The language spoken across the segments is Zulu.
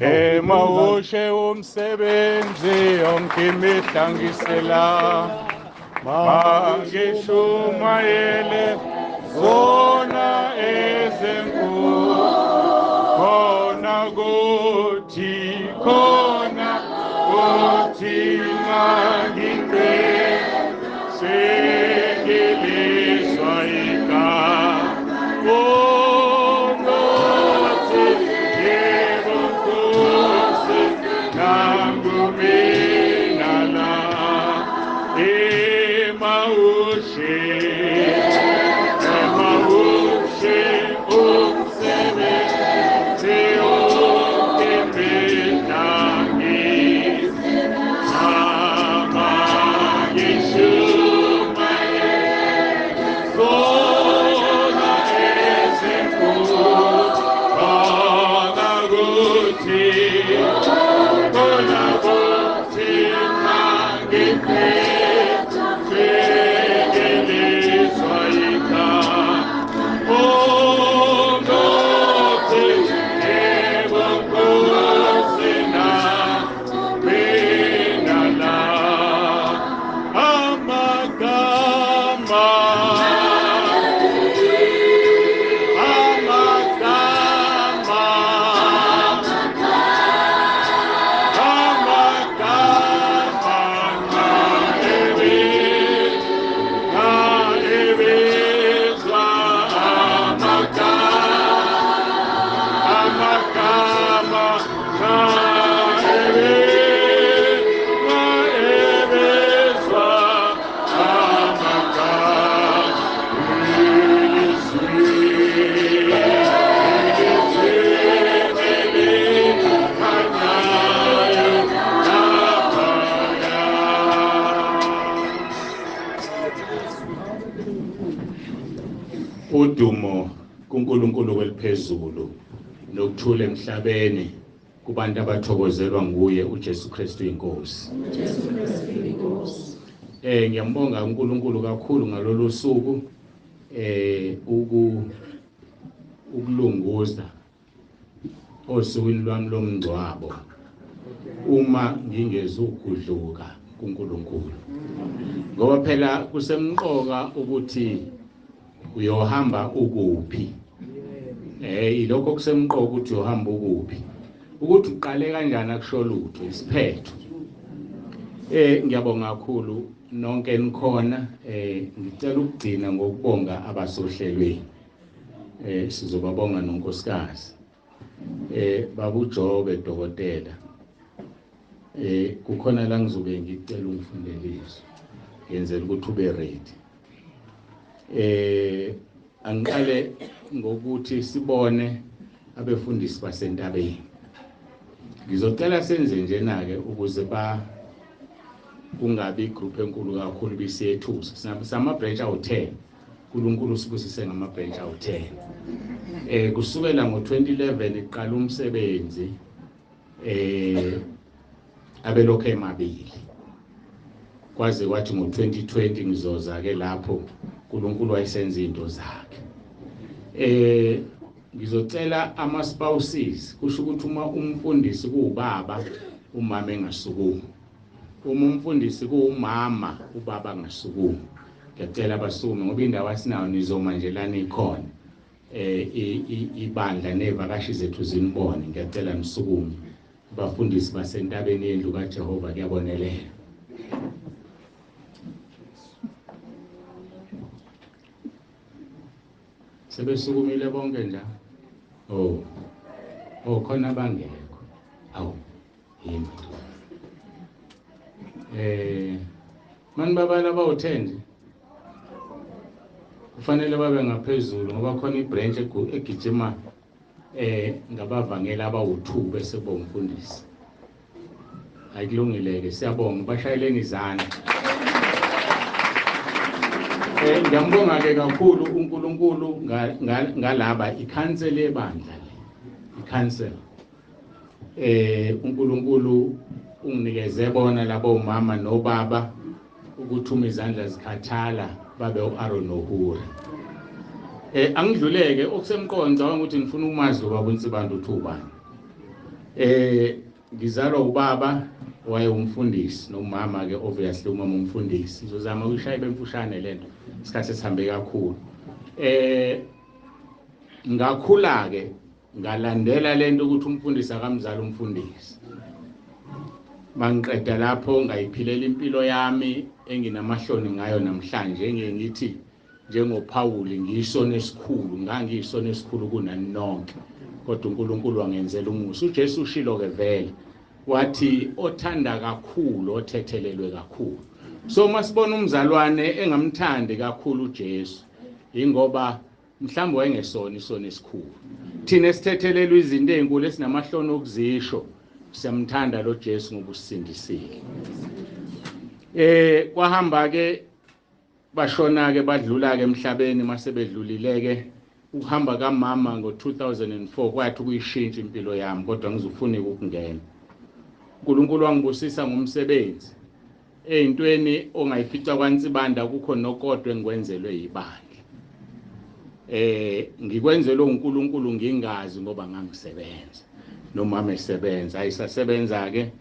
Emawushe umsebenzi yonke imihla ngisela mangishumayele zona ezinkulu khona kuthi mangiqeda sengilizwa igama Udumo kuNkulunkulu kweliphezulu nokuthula emhlabeni kubantu abathokozelwa nguye uJesu Kristu inkosi. uJesu Kristu inkosi. Ngiyambonga uNkulunkulu kakhulu ngalolu suku ukulunguza osukwini lwami lomngcwabo uma ngingezugudluka kuNkulunkulu, ngoba phela kusemqoka ukuthi uyohamba ukuphi. Ilokho kusemqoka ukuthi uyohamba ukuphi, ukuthi uqale kanjani akusho lutho, isiphetho. Ngiyabonga kakhulu nonke nikhona. Ngicela ukugcina ngokubonga abasohlelweni. Sizobabonga nonkosikazi babuJobe dokotela. Kukhona la ngizobe ngicela ungifundele izwi ngenzela ukuthi ube ready. Angiqale ngokuthi sibone abefundisi basentabeni. Ngizocela senze njena ke ukuze ba kungabi igroup enkulu kakhulu bisiyethusa. Sama branch awu10. uNkulunkulu sibusise ngama branch awu10. Kusukela ngo2011 iqala umsebenzi abelokho emabili. Kwaze kwathi ngo2020 ngizoza ke lapho uNkulunkulu wayesenza izinto zakhe. Ngizocela ama spouses, kusho ukuthi uma umfundisi kuubaba umama engasukumi, uma umfundisi kuumama ubaba angasukumi. Ngiyacela basukume ngoba indawo asinayo, nizoma nje lana ikhona. Ibandla nevakashi zethu zinibone. Ngiyacela nisukume abafundisi basentabeni yendlu kaJehova, kuyabonelela. Sebesukumile bonke nje. Oh khona bangekho. Awu yimi. Mani babala bawu10 nje. Kufanele babe ngaphezulu ngoba khona ibranch egijima ngabavangeli abawu2 bese bomfundisi. Ayikulungile ke, siyabonga, bashayeleni izandla. Ngiyambonga ke kakhulu uNkulunkulu ngalaba ikhansel yebandla le. Ikhansel. uNkulunkulu unginikeze bona labo mama nobaba ukuthi uma izandla zikhathala babe uAaron noHuri. Angidluleke okusemqondo ngicabanga ukuthi ngifuna umazi lo baba uNsibande uthi ubani. Ngizalwa ubaba waye umfundisi nomama ke, obviously umama umfundisi. Ngizozama ukuyishaya bemfushane lento, isikhathi sihambe kakhulu. Ngakhula ke ngalandela lento ukuthi umfundisi akamzali umfundisi. Mangiqeda lapho ngayiphilela impilo yami enginamahloni ngayo namhlanje, ngiye ngithi njengoPaul ngiyisona esikhulu, ngangiyisona esikhulu kunani nonke, kodwa uNkulunkulu wangenzela umusa. uJesu ushilo ke vele wathi othanda kakhulu othethelelwe kakhulu. So masibona umzalwane engamthandi kakhulu uJesu, ingoba mhlawumbe wayengesona isono esikhulu. Thina esithethelelwe izinto ezinkulu esinamahloni okuzisho, siyamthanda lo Jesu ngoba usisindisile. Kwahamba ke bashona ke badlula ke emhlabeni. Mase bedlulile ke, ukuhamba kamama ngo-2004 kwathi kuyishintsha impilo yami, kodwa ngizofuna ukungena. uNkulunkulu wangibusisa ngomsebenzi eyintweni ongayifica kwaNsibanda, kukho nokodwa engikwenzelwe yibandla. Ngikwenzelwe uNkulunkulu ngingazi, ngoba ngangisebenza nomama esebenza. Ayisasebenza ke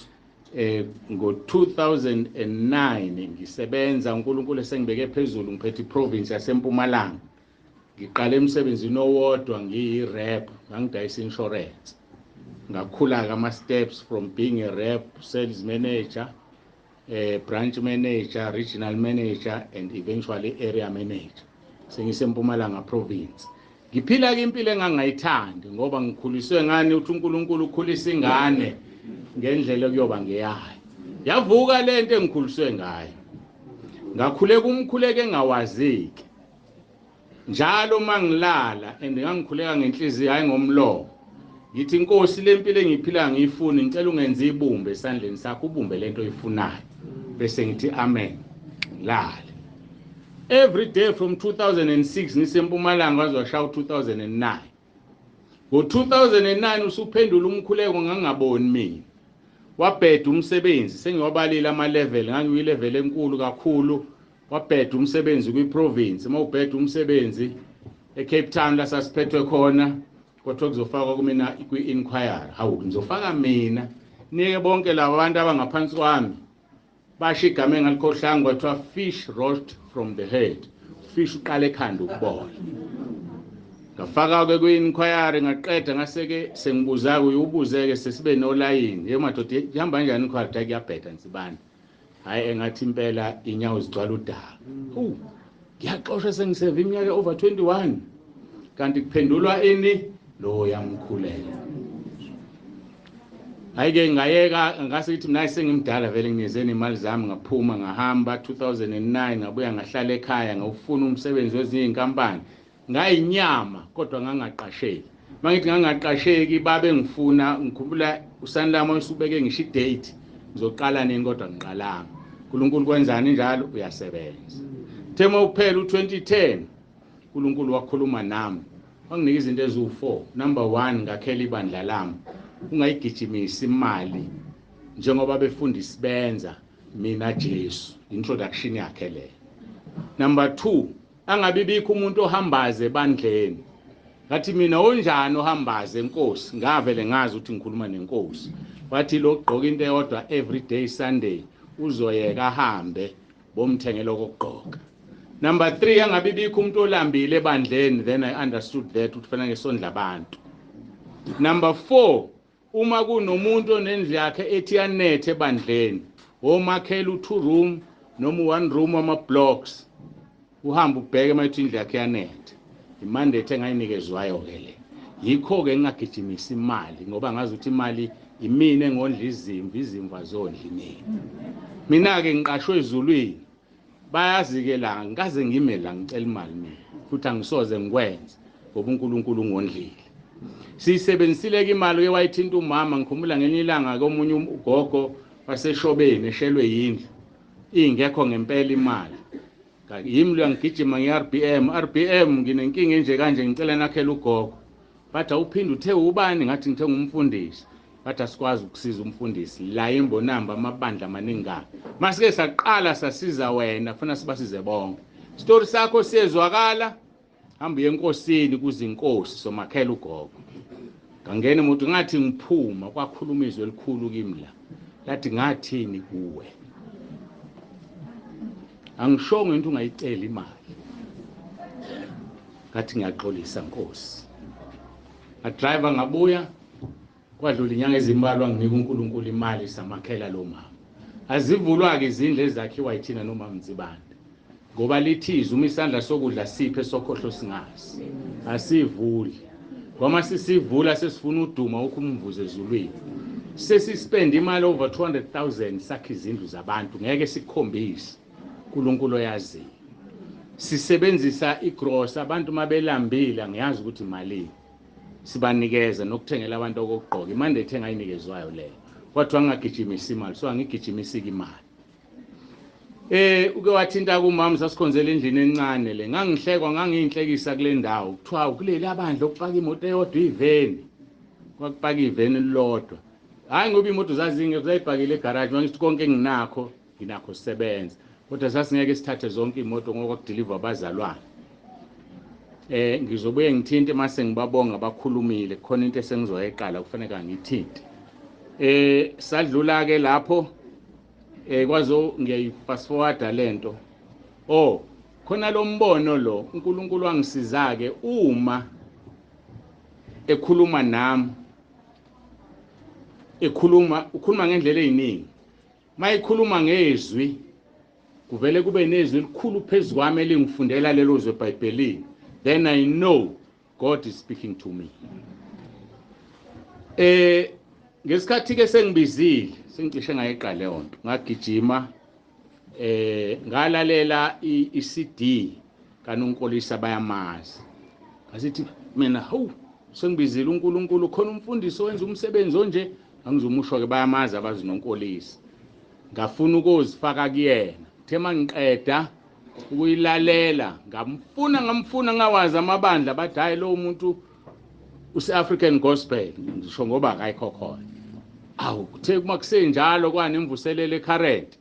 ngo-2009 ngisebenza, uNkulunkulu esengibeke phezulu, ngiphethe iprovince yaseMpumalanga. Ngiqale emsebenzini owodwa ngiyi-rep, ngangidayisa insurance. Ngakhula-ke ama-steps from being a rep, sales manager, branch manager, regional manager and eventually area manager. SengiseMpumalanga province. Ngiphila-ke impilo engangayithandi ngoba ngikhuliswe ngani uthi uNkulunkulu ukhulisa ingane ngendlela okuyoba ngeyayo. Yavuka lento engikhuliswe ngayo. Ngakhuleka umkhuleko engawaziki. Njalo mangilala and ngangikhuleka ngenhliziyo hayi ngomlomo. Ngithi Nkosi, lempilo engiyiphila ngiyifuni, ngicela ungenze ibumbe esandleni sakho, ubumbe lento oyifunayo. Bese ngithi amen. Ngilale. Every day from 2006 ngisempumalanga kwaze washaya u-2009. Ngo-2009 usuphendula umkhuleko ngangaboni mina. Wabheda umsebenzi, sengiwabalile ama-level, ngangiyi-level enkulu kakhulu. Wabheda umsebenzi kwi-province. Uma ubheda umsebenzi eCape Town la sasiphethwe khona, kodwa kuzofakwa kumina kwi-inquiry. Hawu, ngizofaka mina, nike bonke laba bantu abangaphansi kwami. Basho igama engalikhohlanga, kwathiwa fish rot from the head, fish uqala ekhanda ukubola. Ngafaka-ke kwi-inquiry, ngaqeda, ngase-ke sengibuza-ke, uye ubuze-ke sesibe nolayini. Ye madoda, ihamba kanjani inquiry? Hayi, kuyabheda Nsibane. Hhayi, engathi impela inyawo zigcwala udaka. Ngiyaxoshwa sengiseve iminyaka over 21, kanti kuphendulwa ini lo yamkhulela. Hayi-ke ngayeka, ngase ngithi mina sengimdala vele, nginikeze nemali zami, ngaphuma ngahamba 2009. Ngabuya ngahlala ekhaya, ngawufuna umsebenzi wezinye iy'nkampani. Ngayinyama kodwa ngangaqasheki. Mangithi ngangaqasheki, babe ngifuna, ngikhumbula uSanlam usubeke ngisho idate ngizoqala nini, kodwa ngiqalanga. uNkulunkulu kwenzani njalo, uyasebenza. Thema ukuphela u2010, uNkulunkulu wakhuluma nami, wanginika izinto eziwu4. Number 1, ngakhela ibandla lami, ungayigijimisi imali njengoba befundisi benza. Mina Jesu, introduction yakhe le. Number 2, angabi bikho umuntu ohambaze ebandleni. Ngathi mina, onjani ohambaze enkosi? Ngavele ngazi ukuthi ngikhuluma nenkosi. Wathi lo gqoka into eyodwa every day, Sunday uzoyeka ahambe bomthengela okugqoka. Number 3, angabi bikho umuntu olambile ebandleni. Then I understood that ukuthi fanele ngesondla abantu. Number 4, uma kunomuntu onendlu yakhe ethi yanethe ebandleni, womakhela u2 room noma u1 room ama blocks, uhamba ubheke mayithi indlu yakhe yanethe. Imandate engayinikezwayo ke le. Yikho ke ngingagijimisa imali, ngoba ngazi ukuthi imali imina engondla izimvu, izimvu azondli mina. Mina ke ngiqashwe ezulwini, bayazi ke la ngikaze ngime la ngicela imali mina, futhi angisoze ngikwenze ngoba uNkulunkulu ungondlile. Siyisebenzisile ke imali ke wayithinta umama. Ngikhumbula ngelinye ilanga ke omunye ugogo waseshobeni eshelwe yindlu, ingekho ngempela imali. Yimi lo ngigijima nge-RBM, RBM nginenkinga enje kanje, ngicela nakhela ugogo. Bathi awuphinde, uthe ubani? Ngathi ngithe ngumfundisi. Bathi asikwazi ukusiza umfundisi la, imbonamba amabandla amaningi kabi, masike saqala sasiza wena, funa sibasize bonke. Story sakho siyezwakala, hamba uye enkosini, kuzinkosi somakhela ugogo. Ngangena umuntu ngathi ngiphuma kwakhuluma izwi elikhulu kimi la, lathi ngathini kuwe? Angishongo into ungayicela imali. Ngathi ngiyaxolisa Nkosi. Ngadriver ngabuya, kwadlula inyanga ezimbalwa nginika uNkulunkulu imali samakhela lo mama. Azivulwa-ke izindlu ezakhiwa yithina noma Mzibande, ngoba lithize uma isandla sokudla siphe sokhohlo singazi, asivuli. Ngoba sisivula sesifuna uduma ukho umvuzo ezulwini. Sesispend imali over 200,000 sakhe izindlu zabantu, ngeke sikukhombise. uNkulunkulu oyaziyo. Sisebenzisa igross, abantu mabelambile angiyazi ukuthi malini sibanikeza nokuthengela abantu okugqoka. Imandate engayinikezwayo leyo, kwathiwa ngingagijimisi imali, so angigijimisi imali. Uke wathinta kumama, sasikhonzela endlini encane le, ngangihlekwa, ngangiyinhlekisa kule ndawo. Kuthiwa kuleli abandla okupaka imoto eyodwa iveni, kwakupaka iveni lilodwa. Hhayi ngoba imoto zazingekho, zayibhakile egaraji. Mangithi konke enginakho nginakho sisebenza, kodwa sasingeke sithathe zonke iy'moto ngoba kwakudilivwa abazalwane. Ngizobuye ngithinte mase ngibabonga bakhulumile, khona into esengizoyiqala kufanele ngithinte. Sadlula ke lapho, kwazo ngiyayifast forwarda lento. Oh, khona lo mbono lo uNkulunkulu wangisiza ke uma ekhuluma nami, ekhuluma ukhuluma ngendlela eziningi. Mayikhuluma ngezwi kuvele kube nezwi elikhulu phezu kwami elingifundela lelo zwi eBhayibhelini. Then I know God is speaking to me. Ngesikhathi ke sengibizile, sengicishe ngayiqa leyo nto, ngagijima ngalalela i-CD kaNonkolisa bayamazi. Ngasithi mina hawu, sengibizile uNkulunkulu, khona umfundisi owenza umsebenzi onje, angizumusho ke bayamazi abazinonkolisa. Ngafuna ukuzifaka kuyena. Uthe mangiqeda ukuyilalela ngamfuna ngawazi amabandla, bathi hayi lo muntu use-African Gospel, ngisho ngoba akayikho khona. Awu, kuthe kuma kusenjalo kwanemvuselelo ecurrent,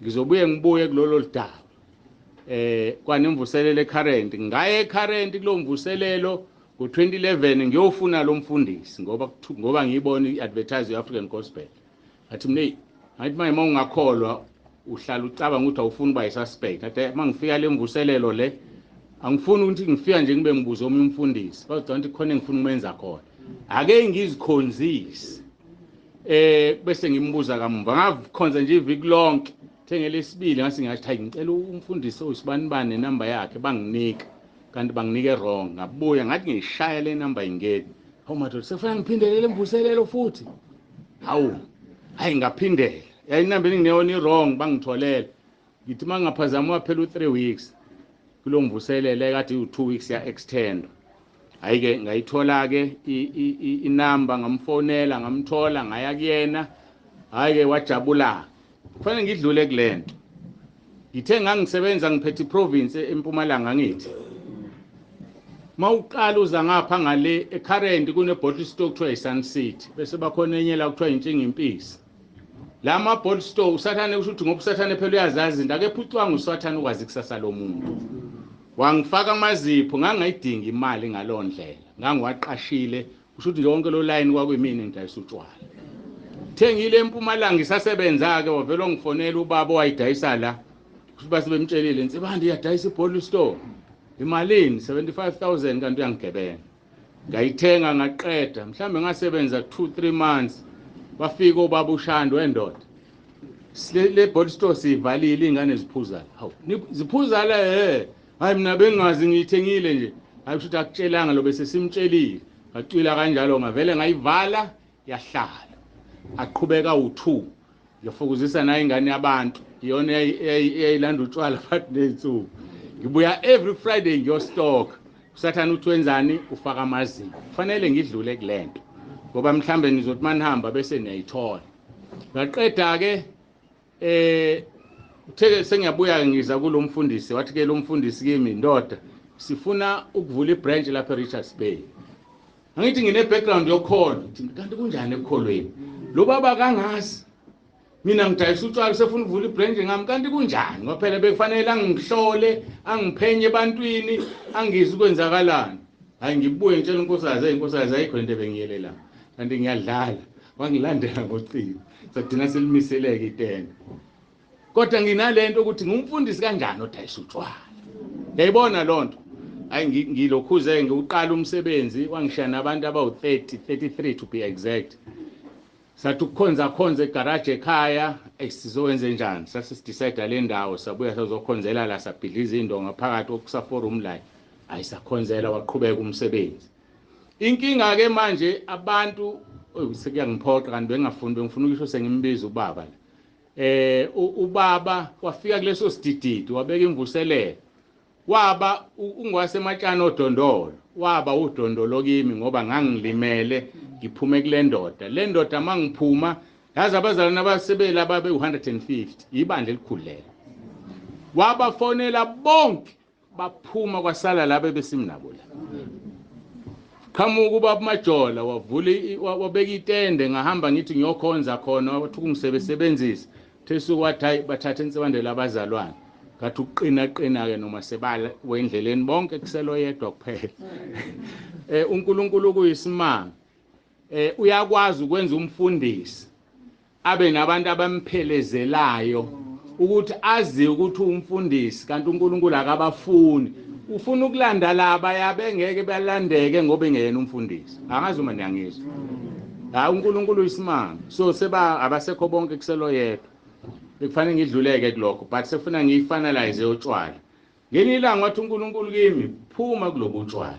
ngizobuye ngibuye kulolo lidaba. Kwanemvuselelo ecurrent, ngaye ecurrent kulo mvuselelo ngo-2011 ngiyofuna lo mfundisi ngoba ngiyibona i-advertise ye-African Gospel. Ngathi mina, ngathi manje uma ungakholwa uhlala ucabanga ukuthi awufuni uba yi-suspect. Ngathi uma ngifika le mvuselelo le angifuni ukuthi ngifika nje ngibe ngibuze omunye umfundisi, bazocabanga ukuthi khona engifuna ukumenza khona. Ake ngizikhonzise bese ngimbuza kamumva. Ngakhonza nje iviki lonke, thengele isibili ngase ngathi hayi ngicela umfundisi oyisibanibani nenamba yakhe, banginika kanti banginike wrong. Ngabuya ngathi ngiyishaya le namba ingeni. Hawu madoda, sekufanele ngiphindelele imvuselelo futhi. Hawu, hayi ngaphindela, yayinamba engineyona i-wrong, bangitholela. Ngithi uma ngingaphazama waphela u-3 weeks kulo mvuselelo ekade iwu-2 weeks ya-extend. Hhayi-ke ngayithola-ke inamba, ngamfonela ngamthola, ngaya kuyena. Hhayi-ke wajabula. Kufanele ngidlule kule nto. Ngithe ngangisebenza ngiphethe iprovince eMpumalanga, ngithi mawuqala uza ngapha ngale eCurrent kune bottle store kuthiwa iSun City, bese bakhona enye la kuthiwa Intshingimpisi. La ma bottle store uSathane kusho ukuthi ngoba uSathane phela uyazazi izinto, akephucwanga uSathane ukwazi ikusasa lomuntu. Wangifaka amazipho, ngangayidinga imali ngalowo ndlela, ngangiwaqashile kusho ukuthi nje wonke lo line kwakuyimina engidayisa utshwala. Thengile eMpumalanga isasebenza-ke, wavele wangifonela ubaba owayidayisa la, kusho ukuthi base bemtshelile Nsibande iyadayisa ibottle store imalini 75,000, kanti uyangigebenga. Ngayithenga ngaqeda, mhlambe ngasebenza 2-3 months, bafika obaba uShando wendoda, le bottle store siyivalile, iy'ngane ziphuza la. Hawu, ziphuza la? Hayi mina bengingazi, ngiyithengile nje. Hayi kusho ukuthi akutshelanga lo, bese simtshelile. Ngacwila kanjalo, ngavele ngayivala yahlala. Aqhubeka u2, ngiyafukuzisa nayo ingane yabantu, iyona eyayilanda utshwala phakathi ney'nsuku. Ngibuya every Friday ngiyostock. uSathane uthi wenzani? Ufaka amazinyo. Kufanele ngidlule kule nto ngoba mhlambe nizothi manihamba bese niyayithola. Ngaqeda-ke uthe sengiyabuya ngiza kulo mfundisi, wathi ke lo mfundisi kimi, ndoda sifuna ukuvula ibranch lapha eRichards Bay. Angithi ngine background yokholo, kanti kunjani ekukholweni? Lo baba kangazi mina ngidayisa utshwala, sefuna ukuvula ibranch ngami, kanti kunjani? Ngoba phela bekufanele angihlole, angiphenye ebantwini, angizwe kwenzakalani. Hayi ngibuye ngitshela unkosikazi, hey nkosikazi ayikho into ebengiyelela. Kanti ngiyadlala, wangilandela ngocingo. Sagcina selimiseleke itende. Kodwa nginalento ukuthi ngumfundisi kanjani odayisa utshwala. Yayibona lonto. Hayi ngilokhuze ngiuqala umsebenzi wangishiya nabantu abawu30, 33 to be exact. Sathi ukukhonza khonza egarage ekhaya, esizowenze njani? Sase sidecide le ndawo, sabuya sazokhonzela la, sabhidliza indonga phakathi okusa forum la. Ayisakhonzela waqhubeka umsebenzi. Inkinga ke manje abantu sekuyangiphoqa kanti bengafuni, bengifuna ukusho sengimbiza ubaba la. Ubaba wafika kuleso sidididi wabeka imvuselelo. Waba ungwasematshana odondolo, waba udondolo kimi ngoba ngangilimele ngiphume kule ndoda. Le ndoda mangiphuma yazi abazalwane abasebela babe 150, ibandla elikhulu lelo. Wabafonela bonke baphuma kwasala laba besimnabo la. Qhamuka ubaba Majola wavula wabeka itende, ngahamba ngithi ngiyokhonza khona, wathi ukungisebenzisa. Thesuku wathi hayi bathathe insibandela abazalwane. Ngathi uqina qina ke noma sebala wendleleni bonke kuselo yedwa kuphela. uNkulunkulu kuyisimanga. Uyakwazi ukwenza umfundisi abe nabantu abamphelezelayo ukuthi azi ukuthi umfundisi kanti uNkulunkulu akabafuni. Ufuna ukulanda laba yabengeke balandeke ngoba engeyena umfundisi. Angazi uma niyangizwa. Hayi uNkulunkulu uyisimanga. So seba abasekho bonke kuselo yedwa. Bekufanele ngidluleke kulokho but sefuna ngiyifinalize utshwala. Ngelinye ilanga wathi uNkulunkulu kimi, phuma kulobu utshwala.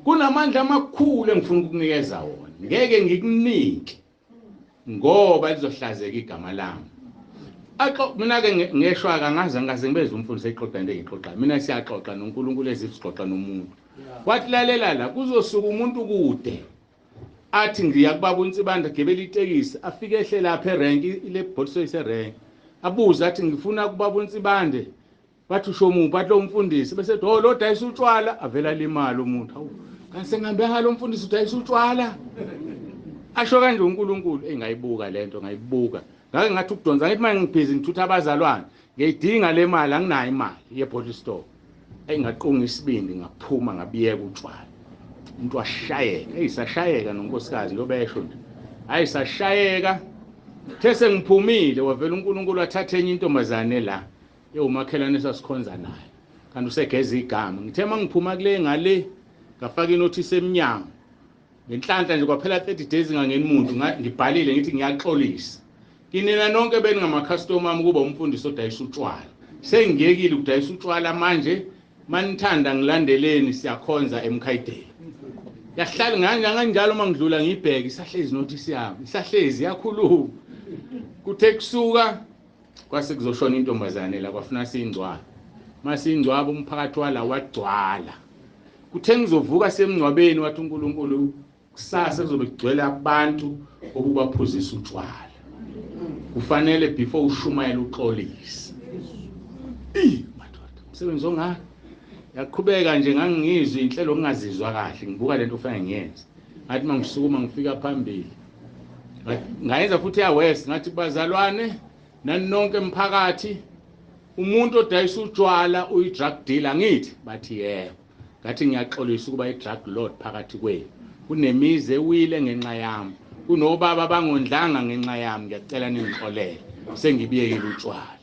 Kunamandla amakhulu engifuna ukukunikeza wona. Ngeke ngikunike ngoba lizohlazeka igama lami. Axo mina ke ngeshwa kangaze ngaze ngibeze umfundisi exoxa into engixoxa. Mina siyaxoxa noNkulunkulu ezixoxa nomuntu. Wathi lalela la kuzosuka umuntu kude. Athi ngiya kubaba uNsibanda gebela itekisi afike ehle lapha erank ile bholiso iserank. Abuze athi ngifuna kubaba uNsibande. Bathi usho muphi? Bathi lo mfundisi. Bese ethi oh lo dayisa utshwala, avela limala umuntu. Hawu kanti sengihambe ngalo mfundisi udayisa utshwala. Asho kanje uNkulunkulu, engayibuka lento, ngayibuka. Ngake ngathi ukudonsa ngithi manje ngibhizi ngithutha abazalwane, ngiyidinga le mali, anginayo imali ye bottle store. Engaqunga isibindi ngaphuma ngabiyeka utshwala. Umuntu washayeka, eyisashayeka nonkosikazi njengoba esho nje. Hayi sashayeka. Uthe sengiphumile wavela uNkulunkulu wathatha enye intombazane la ewumakhelwane esasikhonza naye. Kanti usegeza igama. Ngithe mangiphuma kule ngale ngafaka inothisi emnyango. Ngenhlanhla nje kwaphela 30 days ngangeni umuntu, ngibhalile ngithi ngiyaxolisa. Kinina nonke beningama-customer ami kuba umfundisi odayisa utshwala. Sengiyekile ukudayisa utshwala manje, manithanda ngilandeleni siyakhonza eMkhayideni. Yahlala kanjalo uma ngidlula ngiyibheke isahlezi nothisi yami, isahlezi yakhuluma. Kuthe kusuka kwase kuzoshona intombazane la kwafuna singcwabe. Masingcwaba umphakathi wala wagcwala. Kuthe ngizovuka semngcwabeni wathi uNkulunkulu kusasa kuzobe kugcwele abantu okubaphuzisa utshwala. Kufanele before ushumayela uxolise. Madoda, umsebenzi ongaka. Yaqhubeka nje ngangizwe inhlelo ngingazizwa kahle, ngibuka lento ofanele ngiyenze. Ngathi mangisukuma ngifika phambili. Ngayenza futhi ya west, ngathi bazalwane nani nonke emphakathi umuntu odayisa utshwala uyi drug dealer ngithi bathi yebo. Ngathi ngiyaxolisa ukuba i drug lord phakathi kwenu. Kunemizi ewile ngenxa yami, kunobaba abangondlanga ngenxa yami, ngiyacela ningixolele. Sengibiyekile utshwala.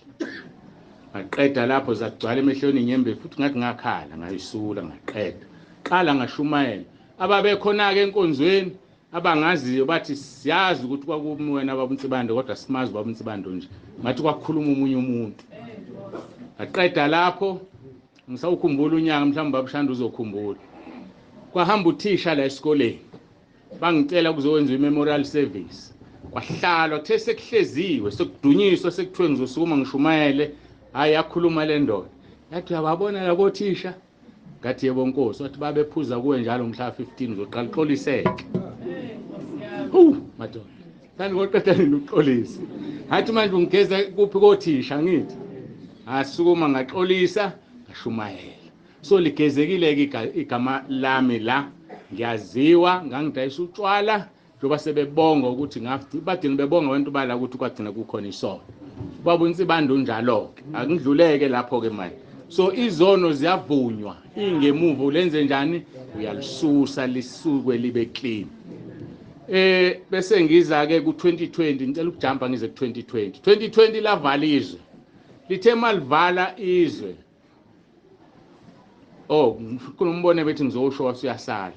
Ngaqeda lapho zagcwala emehlweni inyembe futhi ngathi ngakhala ngayisula ngaqeda. Qala ngashumayela. Ababekhona ke enkonzweni abangaziyo bathi siyazi ukuthi kwakumi wena baba uNsibande kodwa simazi baba uNsibande nje. Ngathi kwakhuluma omunye umuntu. Ngaqeda lapho ngisawukhumbula unyaka mhlawumbe baba Shanda uzokhumbula. Kwahamba uthisha la esikoleni. Bangicela kuzowenza i-memorial service. Kwahlalwa kuthe sekuhleziwe sekudunyiswa sekuthiwe ngizosukuma ngishumayele. Hayi yakhuluma le ndoda. Yathi uyababona labo thisha? Ngathi yebo Nkosi. Wathi babephuza kuwe njalo mhla 15 uzoqala uxoliseke. Madoda. Kanti ngoqeda nini uxolisa? Ngathi manje ungigeza kuphi kothisha ngithi. Ngasukuma ngaxolisa ngashumayela. So ligezekile ke igama lami la. Ngiyaziwa ngangidayisa utshwala njengoba sebebonga ukuthi bagcina bebonga abantu bala ukuthi kwagcina kukhona isono. Baba uNsibande unjalo ke. Akungidluleke lapho ke manje. So izono ziyavunywa, ingemuva ulenze njani? Uyalisusa lisuke libe clean. Bese ngiza ke ku2020, ngicela ukujumpa ngize ku2020. 2020 lavala izwe. Lithe malivala izwe. Oh, kunombone bethi ngizosho wasuyasala.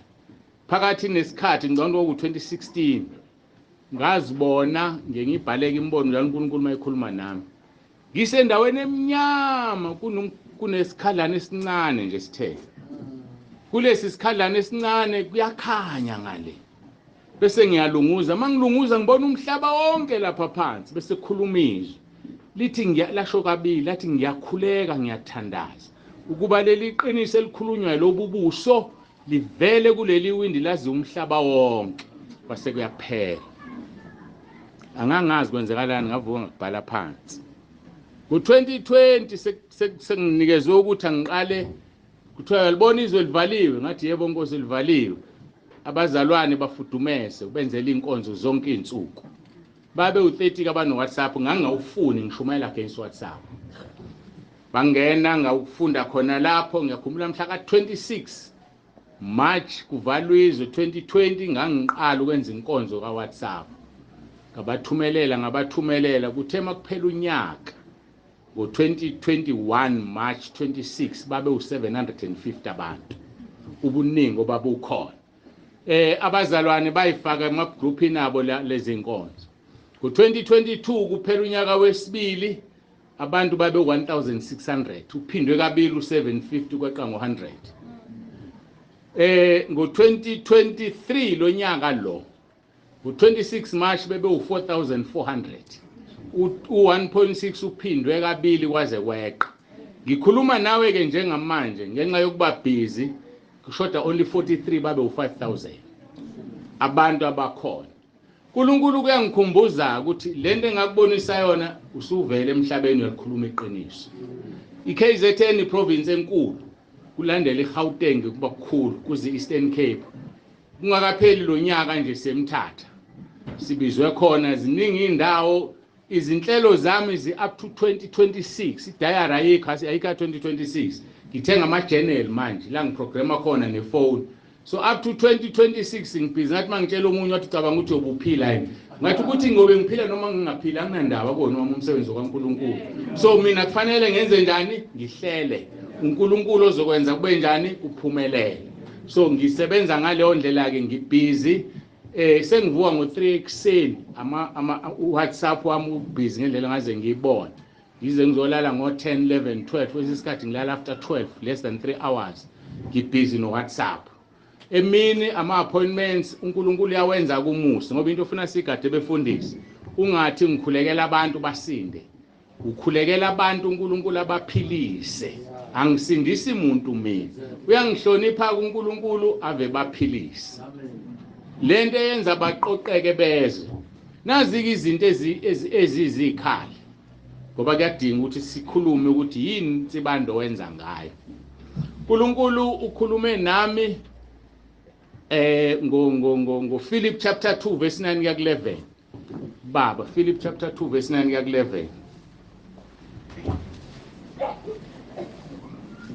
Phakathi nesikhathi ngicabanga ku2016 ngazibona ngengibhaleka imbono la uNkulunkulu mayekhuluma nami. Ngisendaweni emnyama kunesikhalana esincane nje sithe. Kulesi sikhalana esincane kuyakhanya ngale. Bese ngiyalunguza, mangilunguza ngibona umhlaba wonke lapha phansi bese kukhuluma izwi. Lithi ngiyalasho kabili, lathi ngiyakhuleka ngiyathandaza ukuba leli qiniso elikhulunywa lobu buso livele kuleli windi lazi umhlaba wonke. Kwase kuyaphela. Angangazi kwenzekalani, ngavuka ngabhala phansi. Ku2020 senginikezwe ukuthi angiqale, kuthiwa yalibona izwe livaliwe, ngathi yebo Nkosi livaliwe. Abazalwane bafudumeze ubenzela inkonzo zonke izinsuku. Babe u30 kabano WhatsApp, ngangawufuni ngishumayela against WhatsApp. Bangena ngawufunda khona lapho. Ngiyakhumbula mhla ka26 March kuvalwa izwe 2020 ngangiqala ukwenza inkonzo ka WhatsApp. Ngabathumelela kuthe makuphela unyaka ngo2021 March 26 babe u750 abantu, ubuningi obabukhona. Abazalwane bayifaka emagroupini abo lezi nkonzo. Ngo2022 kuphela unyaka wesibili abantu babe 1600, uphindwe kabili u750 kweqa ngo100. Ngo2023 lonyaka lo ngo26 March bebe u4400, u1.6 uphindwe kabili kwaze kweqa. Ngikhuluma nawe ke njengamanje ngenxa yokuba busy kushoda only 43 babe u5000 abantu abakhona. uNkulunkulu kuyangikhumbuza ukuthi lento engakubonisa yona usuvele emhlabeni uyakhuluma iqiniso. iKZN province enkulu kulandela iGauteng kuba kukhulu kuze Eastern Cape. Kungakapheli lo nyaka nje semthatha sibizwe khona, ziningi indawo. Izinhlelo zami zi up to 2026, idayari ayikho, ayikho 2026. Ngithenga ama journal manje la ngiprograma khona nefone, so up to 2026 ngibhizi. Ngathi mangitshela omunye wathi ucabanga ukuthi uyobuphila yini, ngathi ukuthi ngobe ngiphila noma ngingaphila anginandaba kona wami umsebenzi kaNkuluNkulu. So mina kufanele ngenze njani? Ngihlele uNkulunkulu ozokwenza kube njani kuphumelele. So ngisebenza ngaleyo ndlela ke, ngibhizi. Sengivuka ngo3 ekuseni, ama WhatsApp wami ubhizi ngendlela ngaze ngiyibone. Ngize ngizolala ngo10 11 12, kwesinye isikhathi ngilala after 12, less than 3 hours ngibhizi no WhatsApp. Emini ama appointments uNkulunkulu uyawenza kumusa, ngoba into ofuna sigade befundisi, ungathi ngikhulekela abantu basinde, ukhulekela abantu uNkulunkulu abaphilise. Angisindisi umuntu mina, uyangihlonipha kuNkulunkulu ave baphilise. Lento eyenza baqoqeke bezwe nazi izinto ezizikhali, ngoba kuyadinga ukuthi sikhulume ukuthi yini Nsibande wenza ngayo. uNkulunkulu ukhulume nami ngo Philip chapter 2 verse 9 kuya ku11. Baba, Philip chapter 2 verse 9 kuya ku11.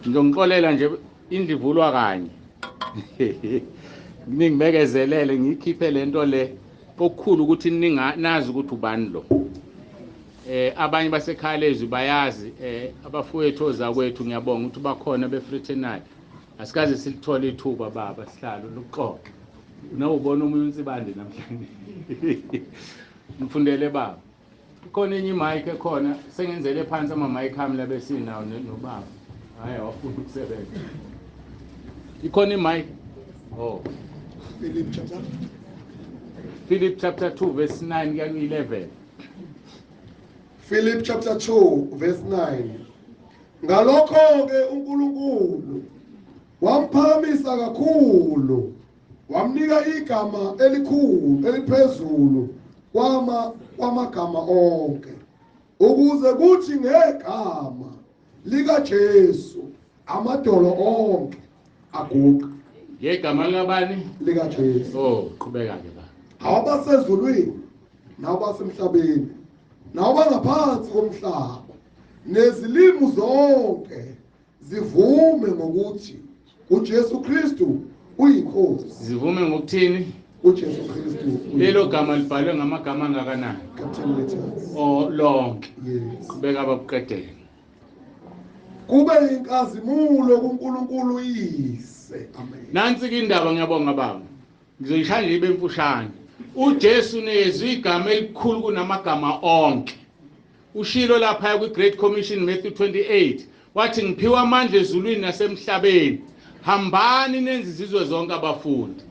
Ngizongixolela nje, indlu ivulwa kanye. Ningibekezelele ngikhiphe lento le okukhulu ukuthi nazi ukuthi ubani lo. Abanye basekhaya lezwi bayazi, abafowethu ozakwethu ngiyabonga ukuthi bakhona befraternal. Asikaze silithole ithuba baba sihlalo lokuxoxa. Nawubona omunye uNsibande namhlanje. Ngifundele baba. Ikhona enye imic ekhona, sengenzele phansi ama mic ami labesinawo nobaba. Hayi, awafuni ukusebenza. Ikhona imic. Oh. Philip chapter Philip chapter 2 verse 9 kuya ku11. Philip chapter 2 verse 9. Ngalokho ke uNkulunkulu wamphakamisa kakhulu, wamnika igama elikhulu eliphezulu kwamagama onke, ukuze kuthi ngegama lika Jesu amadolo onke aguqe. Ngegama likabani? Lika Jesu. Oh, qhubeka ke ba. Abasezulwini nabasemhlabeni nabangaphansi komhlaba, nezilimi zonke Zivume ngokuthi uJesu Kristu uyinkosi. Zivume ngokuthini? uJesu Kristu. Lelo gama libhalwe ngamagama angakanani? Capital letters. O lonke. Yes. Qhubeka babuqedele. Kube inkazimulo kuNkulunkulu uyise. Amen. Nansi ke indaba, ngiyabonga baba. Ngizoyishaya nje ibe mfushane. uJesu nezwi igama elikhulu kunamagama onke. Ushilo lapha kwi Great Commission, Matthew 28, wathi ngiphiwa amandla ezulwini nasemhlabeni, hambani nenze izizwe zonke abafundi.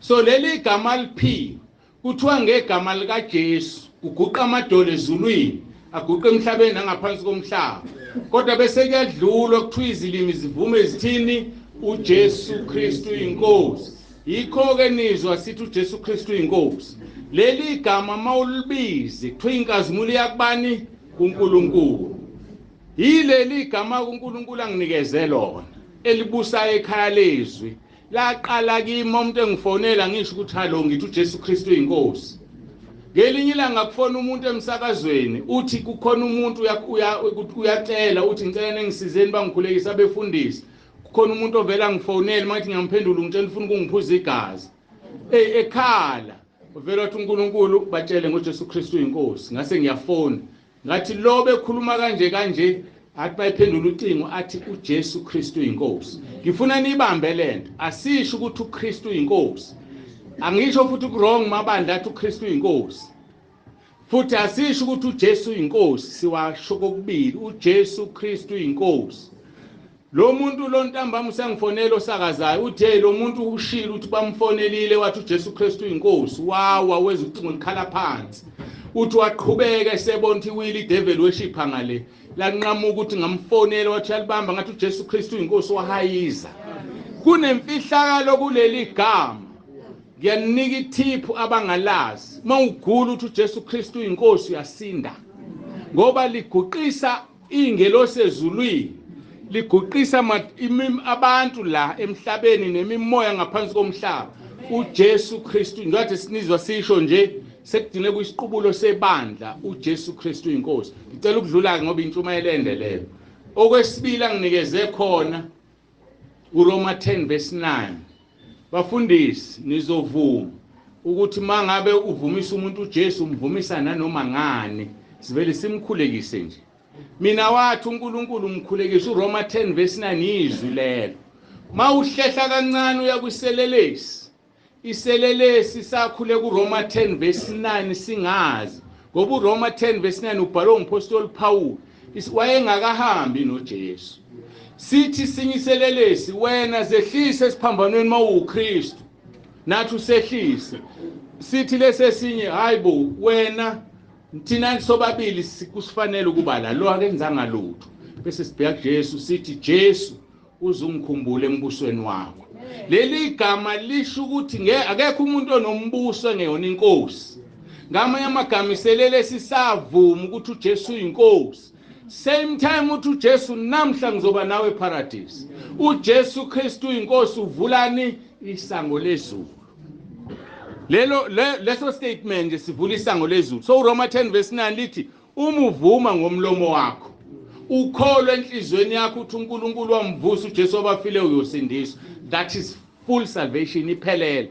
So leli gama liphiwe, kuthiwa ngegama likaJesu kuguqa amadolo ezulwini, aguqa emhlabeni nangaphansi komhlaba, kodwa bese kuyadlulwa kuthiwa izilimi zivume zithini? uJesu Kristu inkosi. Yikho ke nizwa sithi uJesu Kristu inkosi. Leli gama mawulibize kuthiwa inkazimulo yakubani? kuNkulunkulu. Yileli gama uNkulunkulu anginikeze lona elibusa ekhaya lezwi. Laqala kimi umuntu engifonela ngisho ukuthi hallo, ngithi uJesu Kristu inkosi. Ngelinye ilanga kufona umuntu emsakazweni, uthi kukhona umuntu uyacela, uthi ngicela ningisizeni bangikhulekisa abefundisi, kukhona umuntu ovela ngifonele, mathi ngiyamphendula ngitshela ufuna ukungiphuza igazi. Hey, ekhala uvela wathi uNkulunkulu batshele ngoJesu Kristu inkosi. Ngase ngiyafona ngathi lo bekhuluma kanje kanje, athi bayiphendula ucingo athi uJesu Kristu inkosi. Ngifuna nibambe lento, asisho ukuthi uKristu inkosi, angisho futhi ku-wrong mabandla athi uKristu inkosi, futhi asisho ukuthi uJesu inkosi, siwasho kokubili, uJesu Kristu inkosi. Lo muntu lo ntambama usengifonela osakazayo, uthi hey, lo muntu ushilo ukuthi bamfonelile wathi uJesu Kristu inkosi, wawa weza ucingo likhala phansi. Uthi waqhubeka esebona ukuthi iwili idevil worship ngale, lanqamuka ukuthi ngamfonela wathi yalibamba ngathi uJesu Kristu inkosi, wahayiza. Kunemfihlakalo kuleli gama, ngiyanika ithiphu abangalazi. Mawugula uthi uJesu Kristu inkosi, uyasinda, ngoba liguqisa ingelosi ezulwini, liguqisa abantu la emhlabeni nemimoya ngaphansi komhlaba. uJesu Kristu, njengoba sinizwa sisho nje, sekugcine kuyisiqubulo sebandla, uJesu Kristu inkosi. Ngicela ukudlula ke ngoba intshumayelo ende leyo. Okwesibili anginikeze khona uRoma 10 verse 9. Bafundisi, nizovuma ukuthi mangabe uvumisa umuntu uJesu, umvumisa nanoma ngani, sivele simkhulekise nje. Mina wathi uNkulunkulu umkhulekise. uRoma 10 verse 9 izwi lelo. Mawuhlehla kancane uya kwiselelesi, iselelesi sakhule kuRoma 10 verse 9 singazi, ngoba uRoma 10 verse 9 ubhalwe ngumpostoli Paul, wayengakahambi noJesu. Sithi sinye iselelesi, wena zehlise esiphambanweni mawuKristu, nathi usehlise. Sithi lesesinye, hayibo wena, thina sobabili kusifanele ukuba la, lo akenzanga lutho. Bese sibheka kuJesu sithi, Jesu uzungikhumbule embusweni wakho. Leli gama lisho ukuthi akekho umuntu onombuso engeyona inkosi. Ngamanye amagama iselele sisavuma ukuthi uJesu uyinkosi. Same time uthi uJesu namhla ngizoba nawe eparadise. uJesu Kristu uyinkosi, uvulani isango lezulu. Lelo leso statement nje sivula isango lezulu. So uRoma 10 verse 9 lithi uma uvuma ngomlomo wakho, ukholwe enhlizweni yakho ukuthi uNkulunkulu wamvusa uJesu wabafile, uyosindiswa. That is full salvation, iphelele.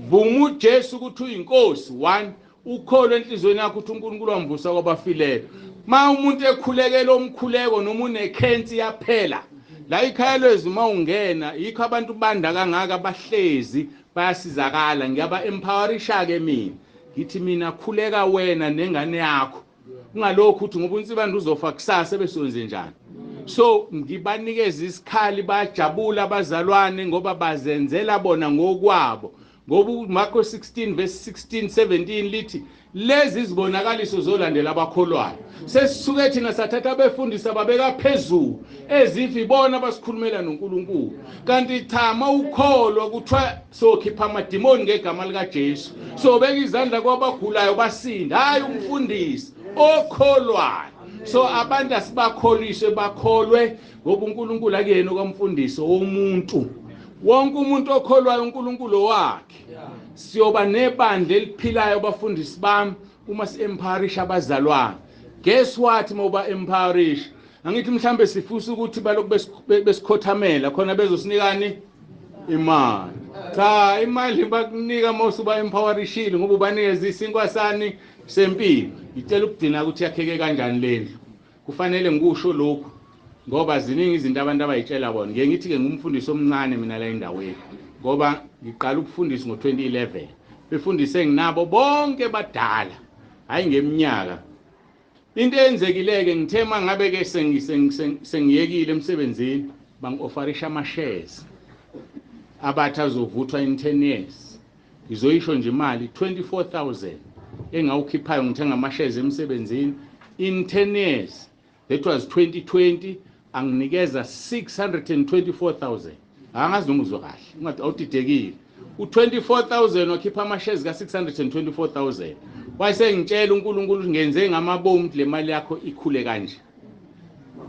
Vuma uJesu ukuthi uyinkosi, one, ukholwe enhlizweni yakho ukuthi uNkulunkulu wamvusa kwabafileyo. Ma umuntu ekhulekela omkhuleko noma unekhensi yaphela la ikhaya lwezwi, mawungena yikho abantu banda kangaka, bahlezi bayasizakala. Ngiyaba empowerisha ke mina, ngithi mina khuleka wena nengane yakho, ungalokhu uthi ngoba uNsibande uzofa kusasa bese wenze njani. So ngibanikeza isikhali, bajabula abazalwane ngoba bazenzela bona ngokwabo, ngoba uMarko 16 verse 16 17 lithi lezi izibonakaliso zolandela abakholwayo. Sesisuke thina sathatha abefundisi ababeka phezulu ezifi ibona abasikhulumela noNkulunkulu, kanti cha, mawukholwa kuthiwa sokhipha amadimoni ngegama likaJesu, sobeka izandla kwabagulayo basinda, hayi umfundisi okholwayo. So abantu asibakholiswe bakholwe, ngoba uNkulunkulu akuyena okamfundisi womuntu. Wonke umuntu okholwayo uNkulunkulu wakhe. Siyoba nebandla eliphilayo bafundisi bami uma si-empowerisha abazalwane. Guess what, mawuba empowerisha Angithi mhlambe sifisa ukuthi balokhu besikhothamela khona bezosinikani imali. Cha, imali bakunika mawusuba empowerishile ngoba ubanikeza isinkwa sani sempilo. Ngicela ukugcina ukuthi yakheke kanjani lendlu. Kufanele ngikusho lokhu ngoba ziningi izinto abantu abayitshela bona. Ngeke ngithi ke ngumfundisi omncane mina la endaweni ngoba ngiqala ukufundisa ngo-2011. Befundise nginabo bonke badala, hayi ngeminyaka. Into eyenzekile-ke ngithe uma ngabe-ke sengiyekile emsebenzini, bangi-ofarisha ama-shares abathi azovuthwa in 10 years. Ngizoyisho nje imali 24,000 engawukhiphayo ngithenga ama-shares emsebenzini in 10 years. That was 2020, anginikeza 624,000. Angazi noma uzwe kahle, ungathi awudidekile. U-24,000 wakhipha ama-shares ka-624,000. Wayesengitshela uNkulunkulu ngenze ngamabomu ukuthi le mali yakho ikhule kanje.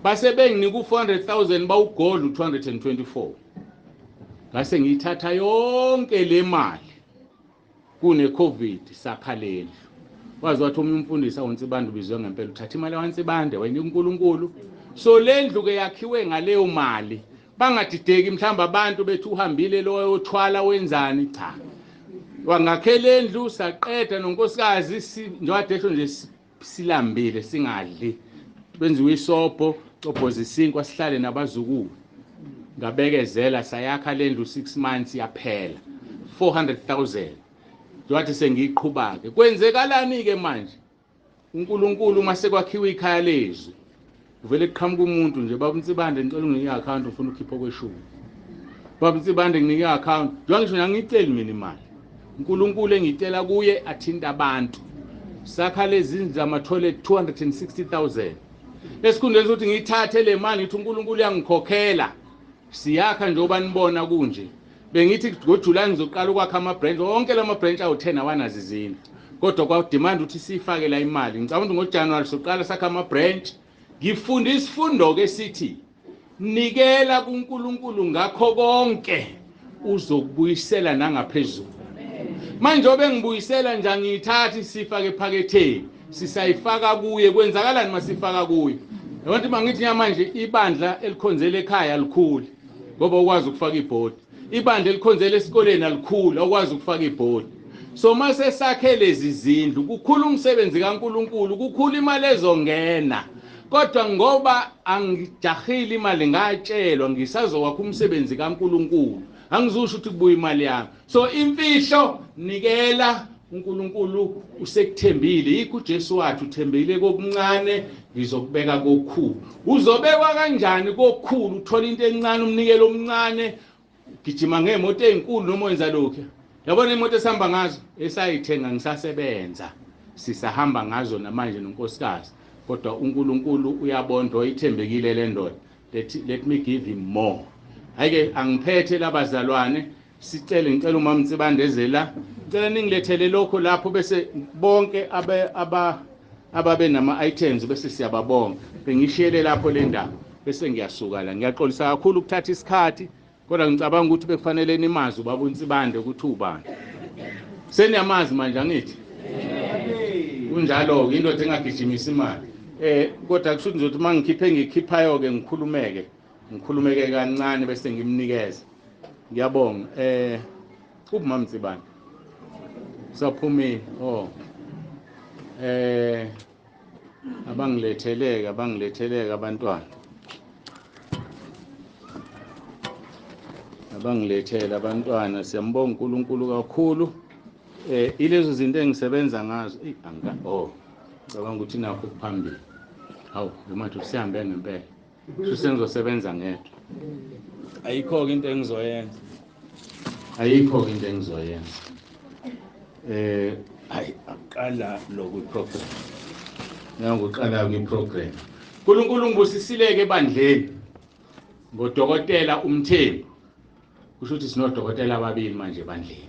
Base benginika u-400,000 bawugodla u-224. Ngase ngiyithatha yonke le mali kune-COVID sakha lendlu. Waze wathi omunye umfundisi awuNsibande ubizwe ngempela, uthatha imali yawaNsibande wayinika uNkulunkulu. So le ndlu ke yakhiwe ngaleyo mali. Bangadideki mhlawumbe abantu bethi uhambile lo othwala wenzani, cha. Wangakhela endlu saqeda nonkosikazi njengoba esho nje silambile singadli. Benziwe isobho, cobhoza isinkwa sihlale nabazukulu. Ngabekezela sayakha lendlu 6 months yaphela. 400,000. Njengoba sengiyiqhuba ke. Kwenzekalani ke manje? uNkulunkulu uma sekwakhiwa ikhaya lezwi uvele kuqhamuka umuntu nje, baba Nsibande ngicela unginike i-account ufuna ukhipha okweshumi. Baba Nsibande nginike i-account. Njengoba ngisho angiyiceli mina imali. uNkulunkulu engicela kuye athinta abantu. Sakha lezi zama-toilet 260,000. Esikhundleni sokuthi ngiyithathe le mali ngithi uNkulunkulu uyangikhokhela. Siyakha njengoba nibona kunje. Bengithi ngoJuly ngizoqala ukwakha ama-branch, wonke lama branch awu-10 awanazo izindlu. Kodwa kwa-demand ukuthi siyifake la imali. Ngicabanga ukuthi ngoJanuary soqala sakha ama-branch. Ngifunda isifundo ke sithi nikela kuNkulunkulu ngakho konke uzokubuyisela nangaphezulu. Manje obengibuyisela nje angiyithathi sifake ephaketheni, sisayifaka kuye. Kwenzakalani masifaka kuye? Yabona mangithi manje ibandla elikhonzela ekhaya alikhuli ngoba ukwazi ukufaka ibhodi. Ibandla elikhonzela esikoleni alikhuli, awukwazi ukufaka ibhodi. So mase sakhe lezi zindlu kukhula umsebenzi kaNkulunkulu, kukhula imali ezongena. Kodwa ngoba angijahile imali ngatshelwa ngisazokwakha umsebenzi kaNkulunkulu, angizusho ukuthi kubuya imali yami. So imfihlo, nikela uNkulunkulu usekuthembile. Yikho uJesu wathi uthembile kokuncane ngizokubeka kokukhulu. Uzobekwa kanjani kokukhulu? Uthola into encane, umnikelo omncane, gijima ngemoto ezinkulu noma wenza lokho. Yabona imoto esihamba ngazo esayithenga ngisasebenza, sisahamba ngazo namanje nonkosikazi. Kodwa uNkulunkulu uyabonda, oyithembekile le ndoda. Let me give him more. Hayike angiphethe labazalwane, sicele ngicela umama Nsibande eze la, ngicela ningilethele lokho lapho bese bonke ababe nama items bese siyababonga. Bengishiyele lapho le ndaba bese ngiyasuka la. Ngiyaxolisa kakhulu ukuthatha isikhathi, kodwa ngicabanga ukuthi bekufanele nimazi ubaba uNsibande ukuthi ubani. Seniyamazi manje angithi? Kunjalo-ke, indoda engagijimisa imali. Kodwa kusho ukuthi ngizothi uma ngikhiphe ngikhiphayo ke ngikhulumeke kancane bese ngimnikeza. Ngiyabonga. Ubaba Nsibande saphumile. Oh. Abangiletheleke abantwana. Abangilethele abantwana, siyambonga uNkulunkulu kakhulu. Ilezo zinto engisebenza ngazo, oh, ngicabanga ukuthi nakho kuphambili. Hawu, manje sihambe ngempela. Sengizosebenza ngedwa. Ayikho ke into engizoyenza. Ayikho ke into engizoyenza. Hayi aqala lokhu program. Nangoqala kwi-program. uNkulunkulu ngibusisileke ebandleni ngodokotela uMthembu. Kusho ukuthi sinodokotela ababili manje ebandleni.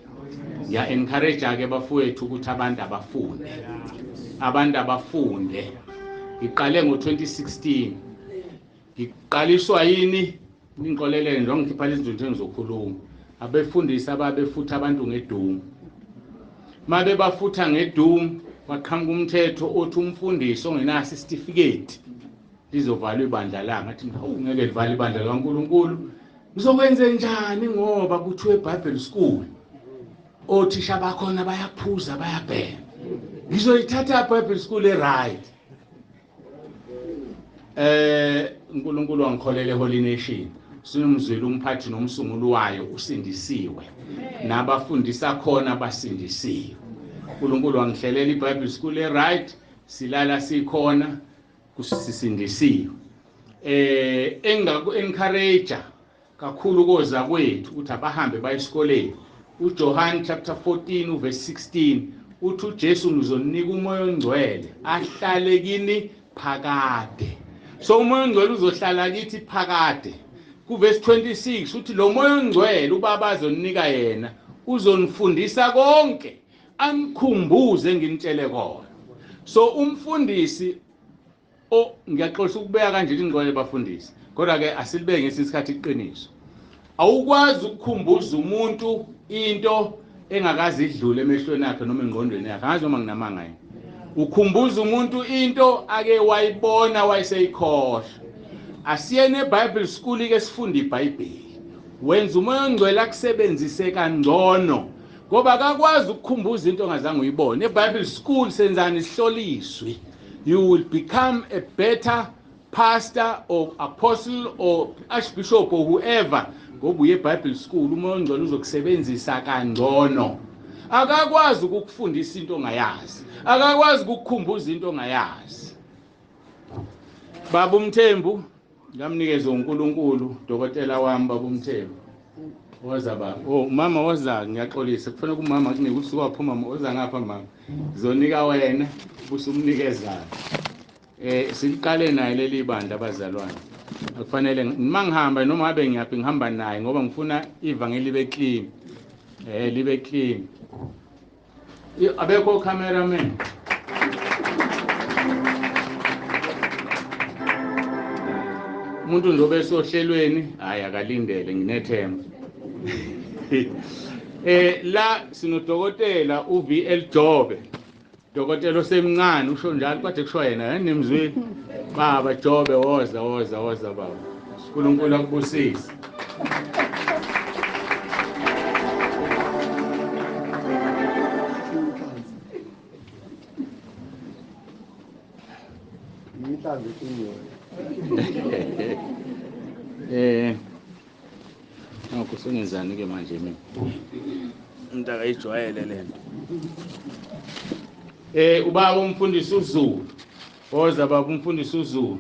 Ngiya encourage ke bafowethu ukuthi abantu abafunde. Abantu abafunde. Ngiqale ngo-2016. Ngiqaliswa yini? Ningixolelele nje ngikhipha lezi zinto engizokhuluma. Abefundisi ababefutha abantu ngedumu. Mabe bafutha ngedumu kwaqhamuka umthetho othi umfundisi ongenaso isitifiketi. Lizovalwa ibandla la. Ngathi hawu, ngeke livale ibandla likaNkulunkulu. Ngizokwenze njani ngoba kuthiwe Bible School othisha bakhona bayaphuza bayabhema. Ngizoyithatha Bible School e-right. uNkulunkulu wangikholela eHoly Nation. Sinomzwile umphathi nomsunguli wayo usindisiwe. Nabafundisa khona basindisiwe. uNkulunkulu wangihlelela iBible School e-right, silala sikhona kusisindisiwe. Engaku encourage kakhulu koza kwethu ukuthi abahambe baye esikoleni. uJohn chapter 14 verse 16 uthi uJesu ngizonika uMoya oNgcwele ahlale kini phakade. So uMoya oNgcwele uzohlala kithi phakade. Kuverse 26 uthi lo Moya oNgcwele uBaba azonika yena uzonifundisa konke anikhumbuze nginitshele kona. So umfundisi ngiyaxolisa ukubeka kanje ingqondo bafundisi, kodwa ke asilibeke ngesikhathi iqiniso. Awukwazi ukukhumbuza umuntu into engakaze idlule emehlweni akhe noma engqondweni yakhe. Angazi noma nginamanga yini. Ukhumbuza umuntu into ake wayibona wayeseyikhohlwa. Asiyene eBible School ke sifunde iBhayibheli. Wenza uMoya oNgcwele akusebenzise kangcono ngoba akakwazi ukukhumbuza into ongazange uyibone. EBible School senzani? Sihloliswe. You will become a better pastor or apostle or archbishop or whoever ngoba uye eBible School. uMoya oNgcwele uzokusebenzisa kangcono. Akakwazi ukukufundisa into ongayazi, akakwazi ukukukhumbuza into ongayazi. Baba uMthembu ngamnikeza uNkulunkulu, dokotela wami Baba uMthembu. Woza baba. Oh mama woza, ngiyaxolisa kufanele kumama kunike usuku waphuma, woza ngapha mama. Ngizonika wena ubusumnikeza. Siliqale naye leli bandla abazalwane. Akufanele mangihamba noma abe ngiyaphi ngihamba naye ngoba ngifuna ivangeli libe clean. Libe clean. Abekho cameraman. Umuntu nje obesohlelweni hayi akalindele, nginethemba. La sinodokotela uVL Jobe. Dokotela osemncane usho njalo kade kusho yena nemzwini. Baba Jobe woza woza woza baba. uNkulunkulu akubusise. Nokho sengenzani ke manje mina? Umuntu akayijwayele lento. Ubaba umfundisi uZulu. Woza baba umfundisi uZulu.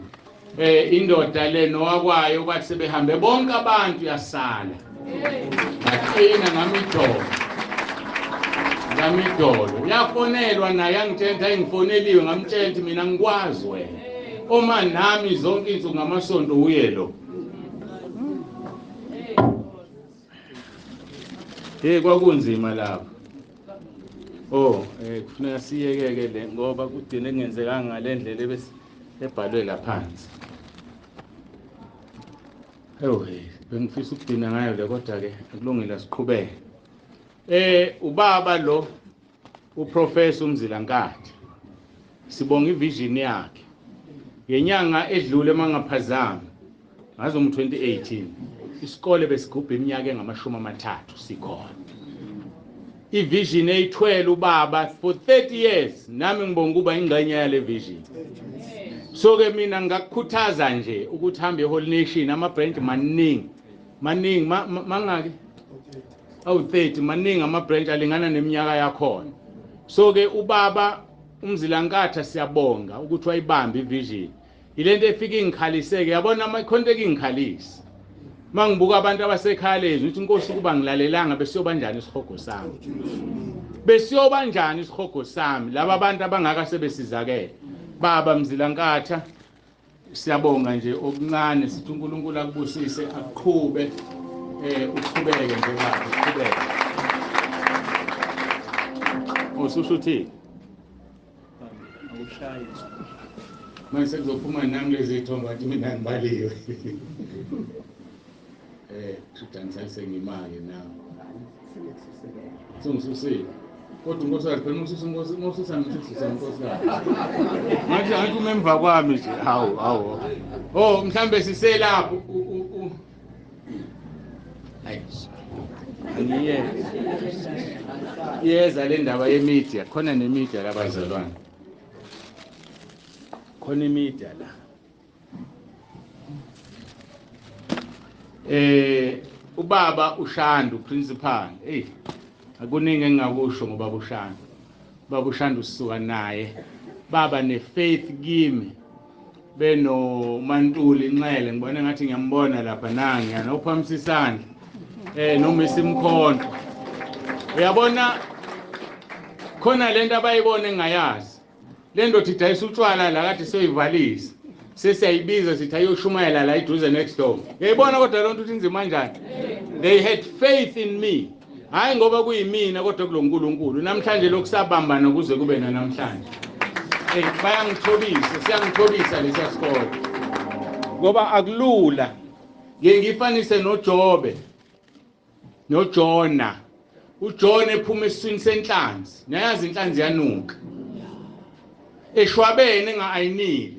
Indoda le nowakwayo kwathi sebehambe bonke abantu yasala. Ngaqina ngamidolo. Ngamidolo. Yafonelwa naye angitshela engifoneliwe ngamtshela ukuthi mina ngikwazi wena. Oma nami zonke insuku ngamasonto uye lo. Kwakunzima lapho. Kufuneka siyekeke le ngoba kugcine kungenzekanga ngalendlela ebese ebhalwe laphansi. Bengifisa ukugcina ngayo le kodwa ke akulungile siqhubeke. Ubaba lo uProfessor uMzilankatha. Sibonga ivision yakhe. Ngenyanga edlule mangaphazami ngazo mu-2018 isikole besigubha iminyaka engama-30 sikhona. Ivision eyithwele ubaba for 30 years nami ngibonga kuba ingxenye yale vision. So ke mina ngakukhuthaza nje ukuthi hambe eHoly Nation, ama branch maningi maningi mangaki awu 30 maningi ama branch alingana neminyaka yakhona. So ke ubaba uMzilankatha siyabonga ukuthi wayibamba ivision. Ilento efika ingikhaliseke yabona amakhonto ekingikhalisa. Mangibuka abantu abasekhaya lezi uthi inkosi kuba ngilalelanga besiyoba njani isihogo sami. Besiyoba njani isihogo sami laba abantu abangaka sebesizakele. Baba Mzilankatha siyabonga nje okuncane sithi uNkulunkulu akubusise aqhube uqhubeke nje baba uqhubeke. Ususho uthi awushayi manje sekuzophuma nami lezi ithombe athi mina ngibaliwe. Thudanisa sengimake nawe. Sengisusile. Kodwa unkosikazi phela ususa inkosi, ususa ngithusa unkosikazi. Ngathi anti umemva kwami nje. Hawu hawu. Oh mhlambe siselapho hayi. Angiye. Yeza le ndaba ye-media, khona ne-media labazalwane. Khona i-media la. Ubaba uShandu principal. Hey, akuningi engingakusho ngobaba uShandu. Ubaba uShandu sisuka naye. Baba ne-faith kimi. Beno Mantuli Nxele ngibona ngathi ngiyambona lapha nangiya nophamisa isandla. Noma isimkhonto. Uyabona khona lento abayibona engayazi. Le ndoda idayisa utshwala la kade soyivalisa. Sesiyayibiza sithi ayoshumayela la eduze next door. Uyayibona kodwa lonto ukuthi inzima kanjani? They had faith in me. Hayi ngoba kuyimina kodwa kuloNkulunkulu. Namhlanje lokusabambana kuze kube namhlanje. Bayangithobisa, siyangithobisa lesiya sikole. Ngoba akulula. Ngeke ngifanise noJobe. NoJona. uJona ephuma esiswini senhlanzi. Nayazi inhlanzi yanuka. Eshwabene engaayinile.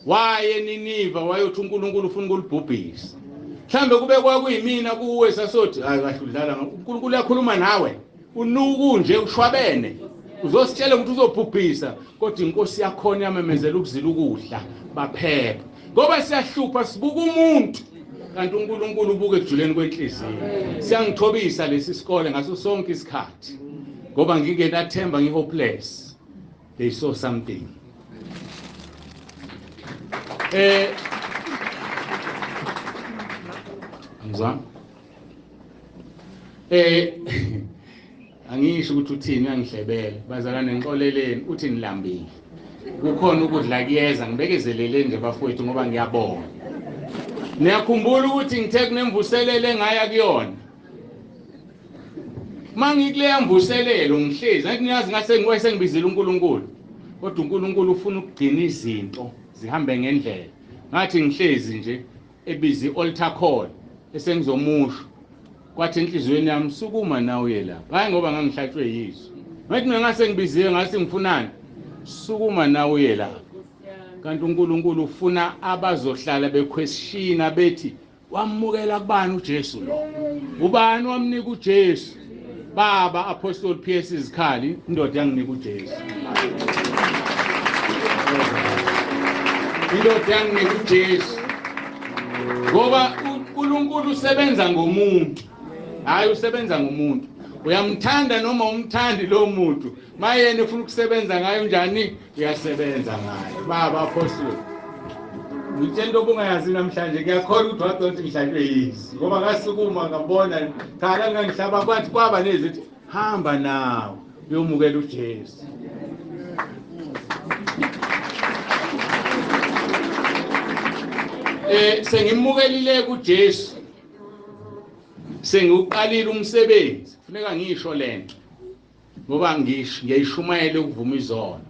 Waye Niniva wayothi uNkulunkulu ufuna ukulibhubhisa. Mhlambe kube kwakuyimina kuwe sasothi hayi kahle udlala uNkulunkulu uyakhuluma nawe. Unuku nje ushwabene. Uzositshela ukuthi uzobhubhisa kodwa inkosi yakhona yamemezela ukuzila ukudla baphepha. Ngoba siyahlupha sibuka umuntu kanti uNkulunkulu ubuka ekujuleni kwenhliziyo. Siyangithobisa lesi sikole ngaso sonke isikhathi. Ngoba ngingenathemba ngihopeless. They saw something. Angizwa? Angisho ukuthi uthini uyangihlebela. Bazalwane ngixoleleni uthi nilambile. Kukhona ukudla kuyeza ngibekezelele nje bafowethu ngoba ngiyabonga. Niyakhumbula ukuthi ngithe kunemvuselelo engaya kuyona. Mangikuleya mvuselelo ngihlezi ngathi niyazi ngase ngiwayesengibizile uNkulunkulu. Kodwa uNkulunkulu ufuna ukugcina izinto zihambe ngendlela. Ngathi ngihlezi nje ebiza i-altar call esengizomusho. Kwathi enhliziyweni yami sukuma nawe uye lapha. Hayi ngoba ngangihlatshwe yiso. Ngathi mina ngase ngibiziwe ngase ngifunani. Sukuma nawe uye lapha. Kanti uNkulunkulu ufuna abazohlala bequestiona bethi wamukela kubani uJesu lo? Ubani wamnika uJesu? Baba Apostle PS izikhali indoda yanginika uJesu. Indoda yanginika uJesu. Ngoba uNkulunkulu usebenza ngomuntu. Hayi usebenza ngomuntu. Uyamthanda noma umthandi lo muntu. Mayena ufuna ukusebenza ngaye unjani? Uyasebenza ngaye. Baba Apostle. Ngitshela into obungayazi namhlanje ngiyakholwa ukuthi wathi ukuthi ngihlatshwe yizi. Ngoba ngasukuma ngabona cha ngangihlaba kwathi kwaba nezithi hamba nawe uyomukela uJesu. Sengimukelile kuJesu. Sengiuqalile umsebenzi. Kufuneka ngisho lento. Ngoba ngiyishumayela ukuvuma izono.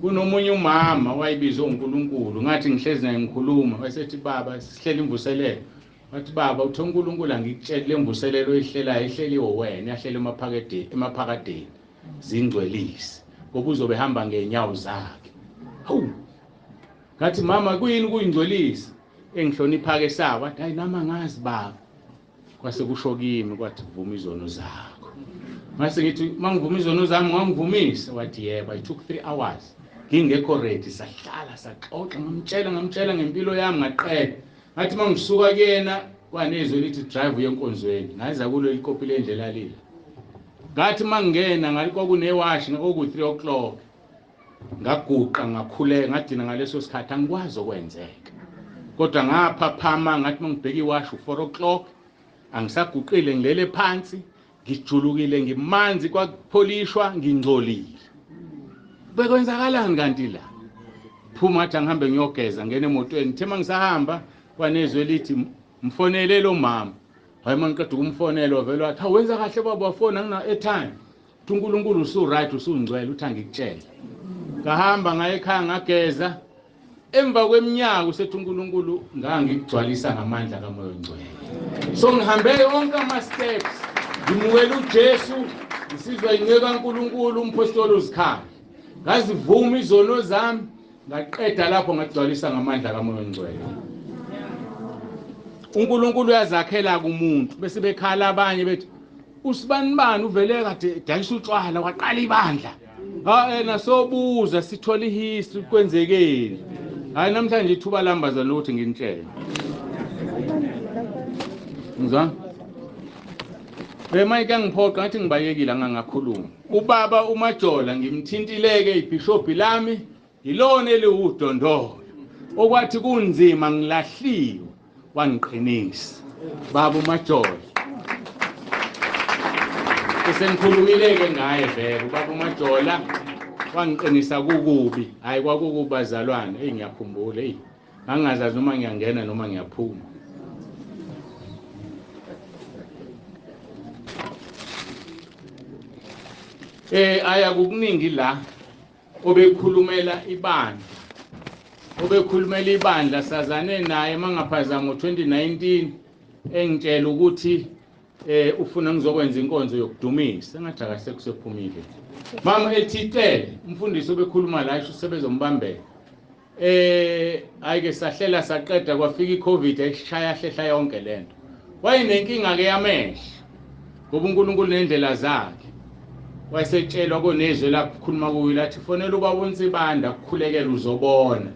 Kunomunye umama wayebizwe uNkulunkulu ngathi ngihlezi naye ngikhuluma wayesethi baba sihlele imvuselelo. Wathi baba uthe uNkulunkulu angikutshele lemvuselelo oyihlelayo ihleliwe wena yahlele emaphakadeni emaphakadeni zingcwelise ngoba uzobe hamba ngenyawo zakhe. Hawu. Ngathi mama kuyini kuyingcwelisa? Engihlonipha ke sawa wathi hayi nami angazi baba. Kwase kusho kimi kwathi vuma izono zakho. Ngase ngithi mangivuma izono zami ngangivumisa wathi yebo. I took 3 hours. Ngingekho ready sahlala saxoxa ngamtshela ngempilo yami ngaqeda. Ngathi mangisuka kuyena kwanezwe lithi drive uye enkonzweni. Ngaza kulo ikopi lendlela lile. Ngathi mangena ngathi kwakunewashi ngaku 3 o'clock. Ngaguqa ngakhuleka ngadina ngaleso sikhathi angikwazi okwenzeka. Kodwa ngaphaphama ngathi mangibheka iwashi 4 o'clock angisaguqile ngilele phansi ngijulukile ngimanzi kwakupholishwa ngingcolile. Bekwenzakalani kanti la? Phuma athi angihambe ngiyogeza ngene emotweni. Ngithe mangisahamba kwanezwe lithi mfonele lo mama. Hayi mangiqeda ukumfonela wavela wathi hawu wenza kahle baba wafona ngina airtime. Uthi uNkulunkulu usu right usungcwele uthi angikutshele. Ngahamba ngaye ekhaya ngageza. Emva kweminyaka usethi uNkulunkulu ngangikugcwalisa ngamandla kaMoya oNgcwele. So ngihambe yonke ama steps. Ngimukela uJesu, ngisizwa inceku kaNkulunkulu umpostoli uZikhali. Ngazivuma izono zami, ngaqeda lapho ngagcwalisa ngamandla kaMoya oNgcwele. uNkulunkulu uyazakhela kumuntu bese bekhala abanye bethi usibanibani uvele kade dayisa utshwala waqala ibandla. Ha yena sobuza sithola ihistory kwenzekeni. Hayi namhlanje ithuba lambazana ukuthi nginitshele. Ngizwa? Mike angiphoqa ngathi ngibayekile angangakhuluma. Ubaba uMajola ngimthintileke ibishop lami yilona eliwudondolo. Okwathi kunzima ngilahliwe wangiqinisa. Baba uMajola. Sengikhulumileke ngaye vele ubaba uMajola wangiqinisa kukubi. Hayi kwakukubazalwane, hey ngiyakhumbula hey. Ngangazazi noma ngiyangena noma ngiyaphuma. Aya kukuningi la obekhulumela ibandla. Obekhulumela ibandla sazane naye mangaphazama ngo2019 engitshela ukuthi ufuna ngizokwenza inkonzo yokudumisa. Ngathi akahle kusephumile. Mama ethicele umfundisi obekhuluma la isho sebezombambela. Ayike sahlela saqeda kwafika iCovid ayishaya hlehla yonke lento. Wayenenkinga ke yamehlo. Ngoba uNkulunkulu nendlela zakhe. Wayesetshelwa konezwe la kukhuluma kuyo lathi fonela ubaba uNsibanda ukukhulekela uzobona.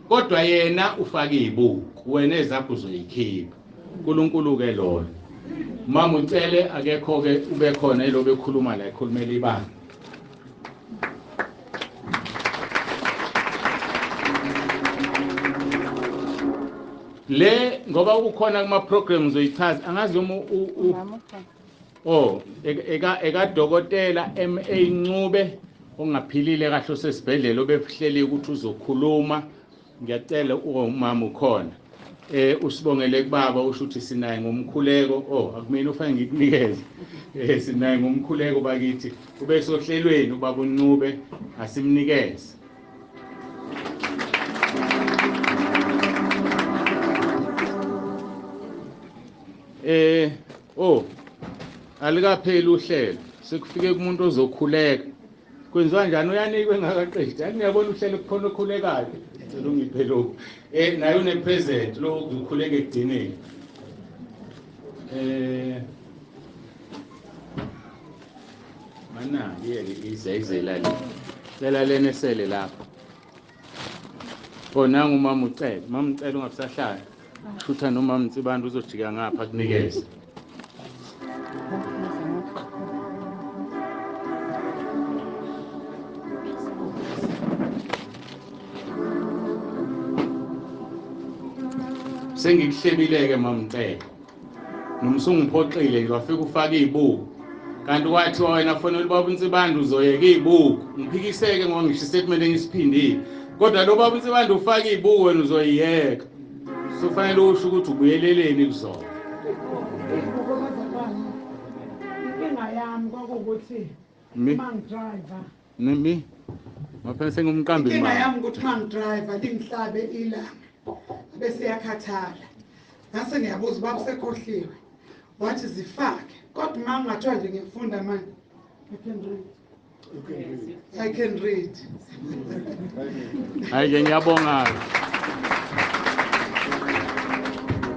Kodwa yena ufaka izibuko, wena ezakho uzoyikhipha. uNkulunkulu ke lona. Mama ucele akekho ke ube khona elobe ekhuluma la ekhulumela ibandla. Le ngoba ukhona kuma programs uzoyichaza angazi noma oh eka dokotela MA Ncube ongaphilile kahle osesibhedlela obehleli ukuthi uzokhuluma. Ngiyacela umama ukhona. Usibongele kubaba usho ukuthi sinaye ngomkhuleko. Oh akumina ufanele ngikunikeze. Sinaye ngomkhuleko bakithi. Ube sohlelweni ubaba uNcube asimnikeze. Oh alikapheli uhlelo sekufike kumuntu ozokhuleka. Kwenziwa kanjani uyanikwe engakaqedi? Angiyabona uhlelo kukhona okhulekayo. Ngicela ungiphe lokhu. Naye une present lo uzokhuleka ekugcineni. Mana yeke izayizela le. Cela lena esele lapho. Oh nangu mama ucela. Mama ucela ungabisahlala. Shutha noma Mtsibanda uzojika ngapha kunikeze. Sengikuhlebile-ke mamcele noma usungiphoxile nje wafika ufaka izibuko kanti kwathiwa wena fonela ubaba uNsibanda uzoyeka izibuko. Ngiphikiseke ngoba ngisho istatement engisiphindile, kodwa lo baba uNsibanda ufaka izibuko wena uzoyiyeka. Sofanele usho ukuthi ubuyeleleni kuzona. Inkinga yami kwakuwukuthi uma ngidriver nimi ngapha sengumqambi mama. Inkinga yami ukuthi uma ngidriver lingihlabe ilanga bese yakhathala. Ngase ngiyabuza ubaba sekhohliwe wathi zifake, kodwa uma ngingathiwa nje ngiyafunda manje I can read. I can read. Hayi ke ngiyabonga.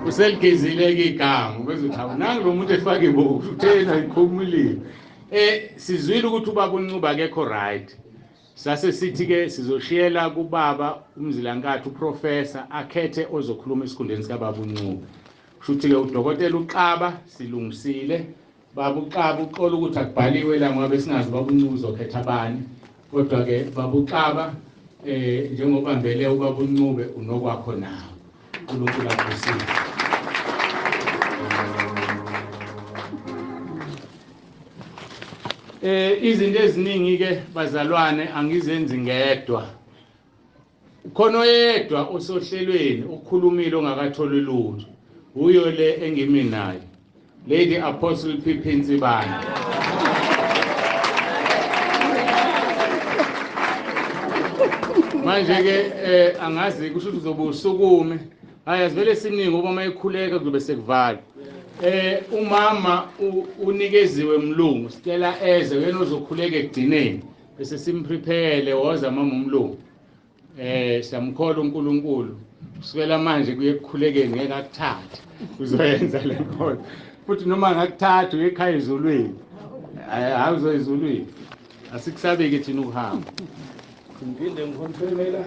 Useligezile ke igama ubezothi awunangi lo muntu efake ibuko uthena ikhumulile. Sizwile ukuthi ubaba uNcube akekho right. Sase sithi ke sizoshiyela kubaba uMzilankathi uprofessor akhethe ozokhuluma esikhundleni sikababa uNcube. Kusho ukuthi ke udokotela uXaba silungisile. Baba uXaba uxola ukuthi akubhaliwe la ngoba besingazi baba uNcube uzokhetha abani. Kodwa ke baba uXaba njengoba mbele ubaba uNcube unokwakho nawe. uNkulunkulu akubusise. Izinto eziningi ke bazalwane angizenzi ngedwa. Khona oyedwa osohlelweni ukhulumile ongakatholi lutho. Uyo le engimi naye. Lady Apostle PP Nsibande. Manje ke angazi kusho ukuthi uzobe usukume. Hayi asivele siningi ngoba mayikhuleka kuzobe sekuvalwa. Umama unikeziwe mlungu, sicela eze wena uzokhuleka ekugcineni bese simprepare. Woza mama umlungu. Siyamkhola uNkulunkulu kusukela manje kuye ekukhulekeni, ngeke akuthathe, uzoyenza le nkonzo futhi noma ngakuthatha uye ekhaya ezulwini. Hayi, uzoya ezulwini, asikusabeki thina ukuhamba. Ngiphinde ngiconfirmela.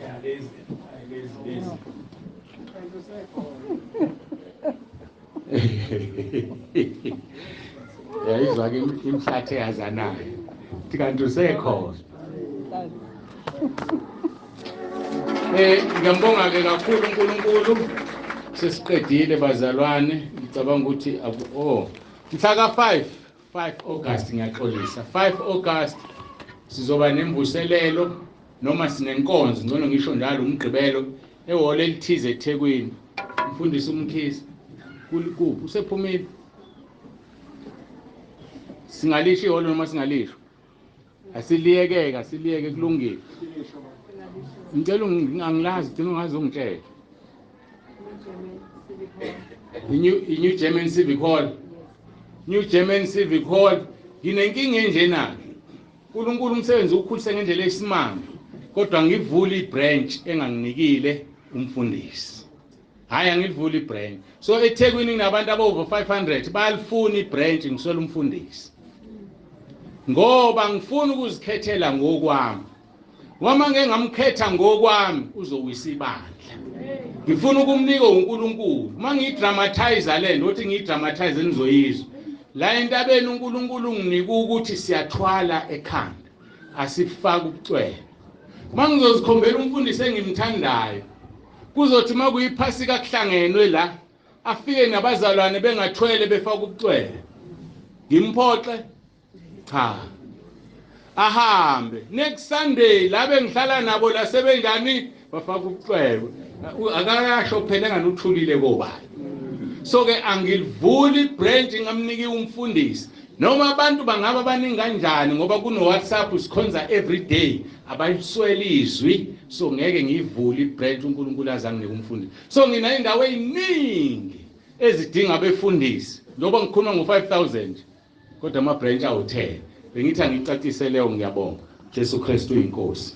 Ya, lezi, hayi, lezi lezi. Yayizwa-ke imhlathi eyazanayo thi kanti usekhona. Ngiyambonga-ke kakhulu uNkulunkulu. Sesiqedile bazalwane, ngicabanga ukuthi oh, mhla ka-5 5 August, ngiyaxolisa, 5 August sizoba nemvuselelo noma sinenkonzo, ngcono ngisho njalo, umgqibelo ehholo elithize eThekwini. Mfundisi uMkhize kuphi? Usephumile. Singalisho ihholo noma singalisho? Asiliyekeke, asiliyeke, kulungile. Ngicela angilazi, gcina ungaze ungitshele. I-New German Civic Hall, New German Civic Hall. Nginenkinga enjena-ke, uNkulunkulu umsebenzi ukhulise ngendlela esimanga, kodwa ngivule ibranch enganginikile umfundisi. Hhayi, angilivule ibranch. So eThekwini kunabantu aba-over 500 bayalifuna ibranch, ngiswela umfundisi ngoba ngifuna ukuzikhethela ngokwami. Ngoba ngeke ngamkhetha ngokwami, uzowisa ibandla. Ngifuna ukumnika uNkulunkulu. Uma ngiyidramatize le nto, uthi ngiyidramatize, nizoyizwa la entabeni. uNkulunkulu unginika ukuthi siyathwala ekhanda, asifake ubucwebe. Uma ngizozikhombela umfundisi engimthandayo, kuzothi uma kuyiphasika kuhlangenwe la, afike nabazalwane bengathwele, befaka ubucwebe, ngimphoxe? Cha, ahambe. Next Sunday la bengihlala nabo la sebenjani, bafaka ubucwebe. Akakasho phela engani uthulile kobani. So ke angilivuli ibranch ngamniki umfundisi, noma abantu bangaba baningi kanjani, ngoba kuno WhatsApp, sikhonza every day, abayiswele izwi. So ngeke ngiyivule ibranch uNkulunkulu azanginike umfundisi. So ngina indawo eziningi ezidinga abefundisi, njengoba ngikhuluma ngo-5000 kodwa ama-branch awu-10. Bengithi angicacise leyo. Ngiyabonga. Jesu Kristu inkosi.